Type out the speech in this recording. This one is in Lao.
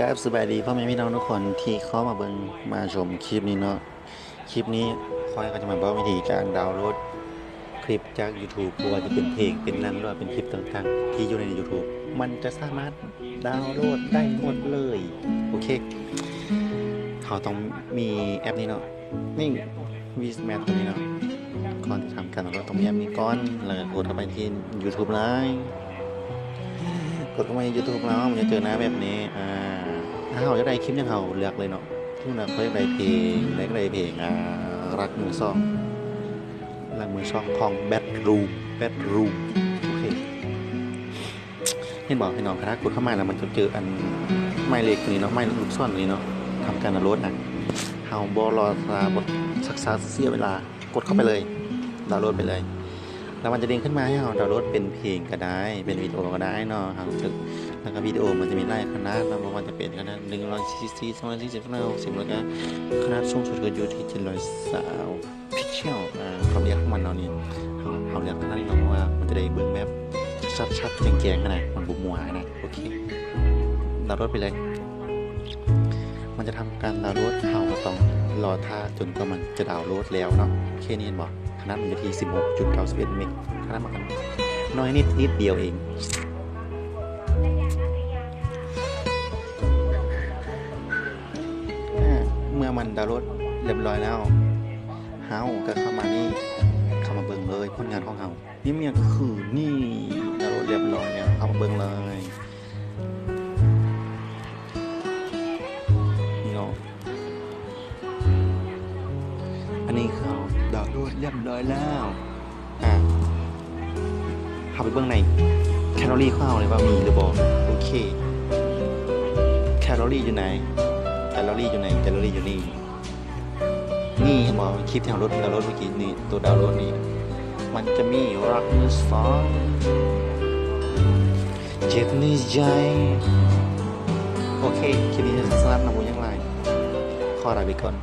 ກາບສະບາຍດີພໍ່ແມ່ພີ່ນ້ອງທຸກຄົນທີ່ເຂົ້າມາເບິ່ງມາຊົມຄລິບນີ້ເນາະ. ຄລິບນີ້ຂ້ອຍກໍຈະມາບອກວິທີການດາວໂຫຼດຄລິບຈາກ YouTube ບໍ່ວ່າຈະເປັນເພງ ເປັນໜັງ ຫຼືວ່າເປັນຄລິບຕ່າງໆທີ່ຢູ່ໃນ YouTube ມັນຈະສາມາດດາວໂຫຼດໄດ້ໝົດເລີຍ. ໂອເຄ ເຮົາຕ້ອງມີແອັບນີ້ເນາະ. ນີ້ Vmax ຕົວນີ້ເນາະ. ກ່ອນທີ່ທຳການດາວໂຫຼດຕ້ອງມີແອັບນີ້ກ່ອນ ແລ້ວກໍກົດເຂົ້າໄປທີ່ YouTube ເລີຍ. ກົດເຂົ້າໄປ YouTube ແລ້ວມັນຈະເຈີໜ້າແບບນີ້. ອາ ຖ້າເຮົາຢາກໄດ້ຄລິບຫຍັງເຮົາເລືອກເລີຍເນາະ. ສົມມຸດວ່າຂ້ອຍຢາກໄດ້ເພງ ຢາກໄດ້ເພງ ອາ ລັກມືສອງ ລັກມືສອງຂອງ Bad Room Bad Room. ໂອເຄ ເຫັນບໍ່ພີ່ນ້ອງ? ຂະໜາດກົດເຂົ້າມາແລ້ວມັນຈະເຈີອັນໝາຍເລກຕົວນີ້ເນາະ ໝາຍລູກສອນຕົວນີ້ເນາະ. ທຳການດາວໂຫຼດນະ ເຮົາບໍ່ລໍຊ້າ ບໍ່ຊັກຊ້າເສຍເວລາ ກົດເຂົ້າໄປເລີຍ ດາວໂຫຼດໄປເລີຍ. ແລ້ວມັນຈະເດ້ງຂຶ້ນມາໃຫ້ເຮົາດາວໂຫຼດເປັນເພງກໍໄດ້ ເປັນວິດີໂອກໍໄດ້ເນາະ. ເຮົາຈະ ແລ້ວກໍວິດີໂອມັນຈະມີຫຼາຍຂະໜາດເນາະ ບໍ່ວ່າຈະເປັນຂະໜາດໜຶ່ງຮ້ອຍສີ່ສິບ ສອງຮ້ອຍສີ່ສິບ ສອງຮ້ອຍຫົກສິບ ແລ້ວກໍຂະໜາດສູງສຸດກໍຢູ່ທີ່ເຈັດຮ້ອຍຊາວ pixel ອາ ຄວາມລະອຽດຂອງມັນເນາະ. ນີ້ ເຮົາ ເຮົາເລືອກຂະໜາດນີ້ເນາະ ເພາະວ່າມັນຈະໄດ້ເບິ່ງແບບຊັດໆ ແຈ້ງໆ ຫັ້ນນະ ມັນບໍ່ມົວຫັ້ນນະ. ໂອເຄ ດາວໂຫຼດໄປເລີຍ. ມັນຈະທຳການດາວໂຫຼດ ເຮົາກໍຕ້ອງລໍຖ້າຈົນກວ່າມັນຈະດາວໂຫຼດແລ້ວເນາະ. ໂອເຄ ນີ້ເຫັນບໍ່? ຂະໜາດມັນຢູ່ທີ່ສິບຫົກຈຸດເກົ້າສິບເອັດເມກ ຂະໜາດມັນໜ້ອຍນິດ ນິດດຽວເອງ. ອາ ເມື່ອມັນດາວໂຫຼດລຽບຮ້ອຍແລ້ວ ເຮົາກໍເຂົ້າມານີ້ ເຂົ້າມາເບິ່ງເລີຍຜົນງານຂອງເຮົາ. ນີ້ມັນຫຍັງ? ກໍຄືນີ້ ດາວໂຫຼດລຽບຮ້ອຍແລ້ວ ເຂົ້າມາເບິ່ງເລີຍ. ນີ້ເນາະ ອັນນີ້ຄືເຮົາດາວໂຫຼດລຽບຮ້ອຍແລ້ວ. ອາ ເຮົາໄປເບິ່ງໃນແກລເລີຣີຂອງເຮົາເລີຍວ່າມີຫຼືບໍ່. ໂອເຄ ແກລເລີຣີຢູ່ໃນ ແກລເລີຣີຢູ່ໃນ ແກລເລີຣີຢູ່ນີ້. ນີ້ເຫັນບໍ່? ຄລິບທີ່ເຮົາໂຫຼດ ດາວໂຫຼດເມື່ອກີ້ນີ້ ໂຕດາວໂຫຼດນີ້ ມັນຈະມີລັກມືສອງ ເຈັບໃນໃຈ. ໂອເຄ ຄລິບນີ້ສັ້ນໆ ນະ ບໍ່ຫຍັງຫຼາຍ ຂໍລາໄປກ່ອນ.